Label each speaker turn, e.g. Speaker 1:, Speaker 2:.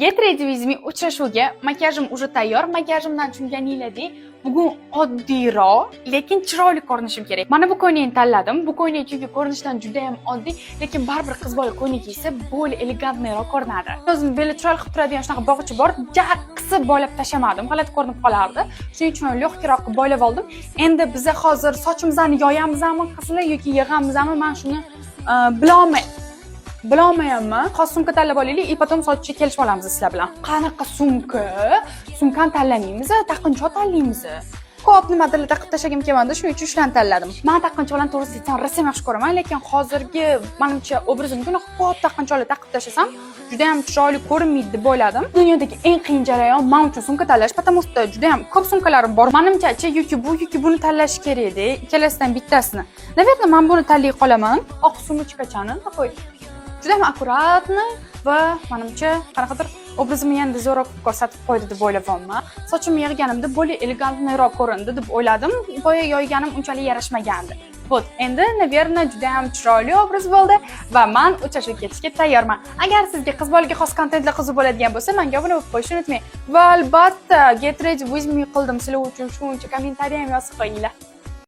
Speaker 1: Get ready with me uchrashuvga makiyajim уже tayyor. Makiyajimdan tushunganinglardek, bugun oddiyroq, lekin chiroyli ko'rinishim kerak. Mana bu ko'ylakni tanladim. Bu ko'ylak chunki ko'rinishdan juda ham oddiy, lekin baribir qiz bola ko'ylak kiysa, более элегантный roq ko'rinadi. O'zim beli chiroyli qilib turadigan shunaqa bog'ichi bor. Ja qisib boylab tashlamadim, g'alati ko'rinib qolardi. Shuning uchun легкий roq qilib boylab oldim. Endi biza hozir sochimizni yoyamizmi, qizlar, yoki yig'amizmi? Man shuni bilolmayapman. Hozir sumka tanlab olaylik и потом sochga kelishib olamiz sizlar bilan. Qanaqa sumka? Sumkani tanlamaymiz, taqinchoq tanlaymiz. Ko'p nimadirlar taqib tashlagim kelmadi, shuning uchun shularni tanladim. Man taqinchoqlarni, to'g'risini aytsam, rosa yaxshi ko'raman, lekin hozirgi, manimcha, obrazimga unaqa ko'p taqinchoqlar taqib tashlasam, juda ham chiroyli ko'rinmaydi deb o'yladim. Dunyodagi eng qiyin jarayon man uchun sumka tanlash, потому что juda ham ko'p sumkalarim bor. Manimcha, yoki bu, yoki buni tanlash kerak edi. Ikkalasidan bittasini. Наверное, man buni tanlay qolaman. Oq сумочка chani такой juda ham аккуратный va, manimcha, qanaqadir obrazimni yanada zo'rroq qilib ko'rsatib qo'ydi deb o'ylayapman. Sochimni yig'ganimda более элегантный roq ko'rindi deb o'yladim. Boya yoyganim unchalik yarashmagandi. Вот, endi, наверное, juda ham chiroyli obraz bo'ldi va man uchrashuvga ketishga tayyorman. Agar sizga qiz bolaga xos kontentlar qiziq bo'ladigan bo'lsa, menga obuna bo'lib qo'yishni unutmang. Va albatta, get ready with me qildim sizlar uchun, shuncha kommentariy ham yozib qo'yinglar.